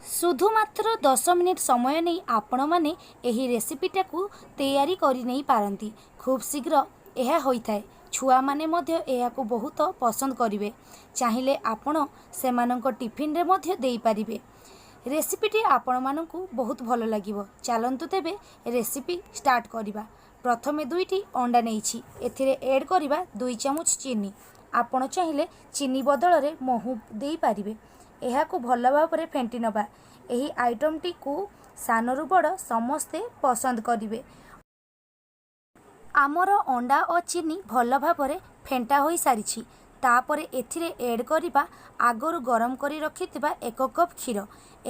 ଶୁଧୁ ମାତ୍ର 10 ମିନିଟ୍ ସମୟ ନେଇ ଆପଣମାନେ ଏହି ରେସିପିଟାକୁ ତିଆରି କରି ନେଇପାରନ୍ତି। ଖୁବ୍ ଶୀଘ୍ର ଏହା ହୋଇଥାଏ। ଛୁଆମାନେ ମଧ୍ୟ ଏହାକୁ ବହୁତ ପସନ୍ଦ କରିବେ। ଚାହିଁଲେ ଆପଣ ସେମାନଙ୍କ ଟିଫିନରେ ମଧ୍ୟ ଦେଇପାରିବେ। ରେସିପିଟି ଆପଣମାନଙ୍କୁ ବହୁତ ଭଲ ଲାଗିବ। ଚାଲନ୍ତୁ ତେବେ ରେସିପି ଷ୍ଟାର୍ଟ କରିବା। ପ୍ରଥମେ ଦୁଇଟି ଅଣ୍ଡା ନେଇଛି। ଏଥିରେ ଏଡ଼୍ କରିବା 2 ଚାମଚ ଚିନି। ଆପଣ ଚାହିଁଲେ ଚିନି ବଦଳରେ ମହୁ ଦେଇପାରିବେ। ଏହାକୁ ଭଲ ଭାବରେ ଫେଣ୍ଟି ନେବା। ଏହି ଆଇଟମ୍ଟିକୁ ସାନରୁ ବଡ଼ ସମସ୍ତେ ପସନ୍ଦ କରିବେ। ଆମର ଅଣ୍ଡା ଓ ଚିନି ଭଲ ଭାବରେ ଫେଣ୍ଟା ହୋଇସାରିଛି। ତାପରେ ଏଥିରେ ଏଡ଼୍ କରିବା ଆଗରୁ ଗରମ କରି ରଖିଥିବା 1 କପ୍ କ୍ଷୀର।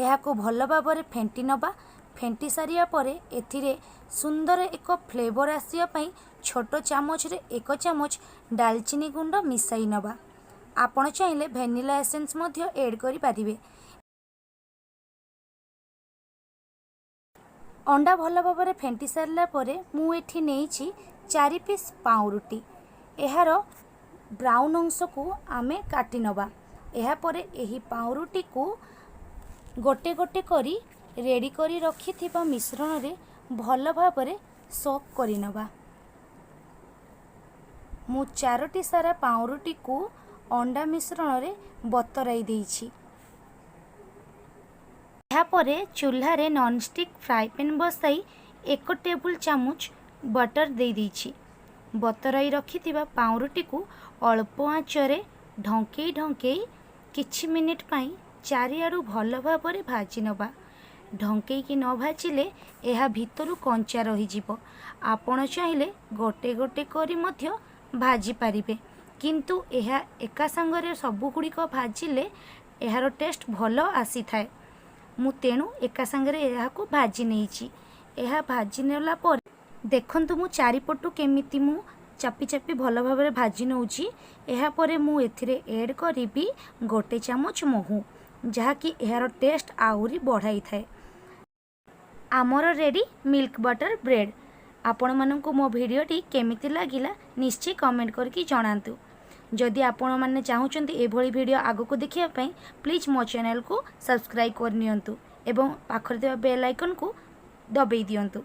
ଏହାକୁ ଭଲ ଭାବରେ ଫେଣ୍ଟି ନେବା। ଫେଣ୍ଟି ସାରିବା ପରେ ଏଥିରେ ସୁନ୍ଦର ଏକ ଫ୍ଲେଭର୍ ଆସିବା ପାଇଁ ଛୋଟ ଚାମଚରେ 1 ଚାମଚ ଡାଲଚିନି ଗୁଣ୍ଡ ମିଶାଇ ନେବା। ଆପଣ ଚାହିଁଲେ ଭ୍ୟାନିଲା ଏସେନ୍ସ ମଧ୍ୟ ଏଡ଼୍ କରିପାରିବେ। ଅଣ୍ଡା ଭଲ ଭାବରେ ଫେଣ୍ଟି ସାରିଲା ପରେ ମୁଁ ଏଠି ନେଇଛି 4 ପିସ୍ ପାଉଁରୁଟି। ଏହାର ବ୍ରାଉନ୍ ଅଂଶକୁ ଆମେ କାଟି ନେବା। ଏହାପରେ ଏହି ପାଉଁରୁଟିକୁ ଗୋଟେ ଗୋଟେ କରି ରେଡ଼ି କରି ରଖିଥିବା ମିଶ୍ରଣରେ ଭଲ ଭାବରେ ସୋକ୍ କରିନେବା। ମୁଁ ଚାରୋଟି ସାରା ପାଉଁରୁଟିକୁ ଅଣ୍ଡା ମିଶ୍ରଣରେ ବତରାଇ ଦେଇଛି। ଏହାପରେ ଚୁଲ୍ହାରେ ନନଷ୍ଟିକ୍ ଫ୍ରାଏ ପ୍ୟାନ୍ ବସାଇ 1 ଟେବୁଲ୍ ଚାମଚ ବଟର୍ ଦେଇଦେଇଛି। ବତରାଇ ରଖିଥିବା ପାଉଁରୁଟିକୁ ଅଳ୍ପ ଆଞ୍ଚରେ ଢଙ୍କେଇ ଢଙ୍କେଇ କିଛି ମିନିଟ୍ ପାଇଁ ଚାରିଆଡ଼ୁ ଭଲ ଭାବରେ ଭାଜି ନେବା। ଢଙ୍କେଇକି ନ ଭାଜିଲେ ଏହା ଭିତରୁ କଞ୍ଚା ରହିଯିବ। ଆପଣ ଚାହିଁଲେ ଗୋଟେ ଗୋଟେ କରି ମଧ୍ୟ ଭାଜି ପାରିବେ, କିନ୍ତୁ ଏହା ଏକା ସାଙ୍ଗରେ ସବୁଗୁଡ଼ିକ ଭାଜିଲେ ଏହାର ଟେଷ୍ଟ ଭଲ ଆସିଥାଏ। ମୁଁ ତେଣୁ ଏକା ସାଙ୍ଗରେ ଏହାକୁ ଭାଜି ନେଇଛି। ଏହା ଭାଜି ନେଲା ପରେ ଦେଖନ୍ତୁ, ମୁଁ ଚାରିପଟୁ କେମିତି ମୁଁ ଚାପି ଚାପି ଭଲ ଭାବରେ ଭାଜି ନେଉଛି। ଏହାପରେ ମୁଁ ଏଥିରେ ଏଡ଼୍ କରିବି 1 ଚାମଚ ମହୁ, ଯାହାକି ଏହାର ଟେଷ୍ଟ ଆହୁରି ବଢ଼ାଇଥାଏ। ଆମର ରେଡ଼ି ମିଲ୍କ ବଟର୍ ବ୍ରେଡ଼୍। ଆପଣମାନଙ୍କୁ ମୋ ଭିଡ଼ିଓଟି କେମିତି ଲାଗିଲା, ନିଶ୍ଚୟ କମେଣ୍ଟ କରିକି ଜଣାନ୍ତୁ। ଯଦି ଆପଣମାନେ ଚାହୁଁଛନ୍ତି ଏଭଳି ଭିଡ଼ିଓ ଆଗକୁ ଦେଖିବା ପାଇଁ, ପ୍ଲିଜ୍ ମୋ ଚ୍ୟାନେଲକୁ ସବସ୍କ୍ରାଇବ୍ କରିନିଅନ୍ତୁ ଏବଂ ପାଖରେ ଥିବା ବେଲ୍ ଆଇକନ୍କୁ ଦବାଇ ଦିଅନ୍ତୁ।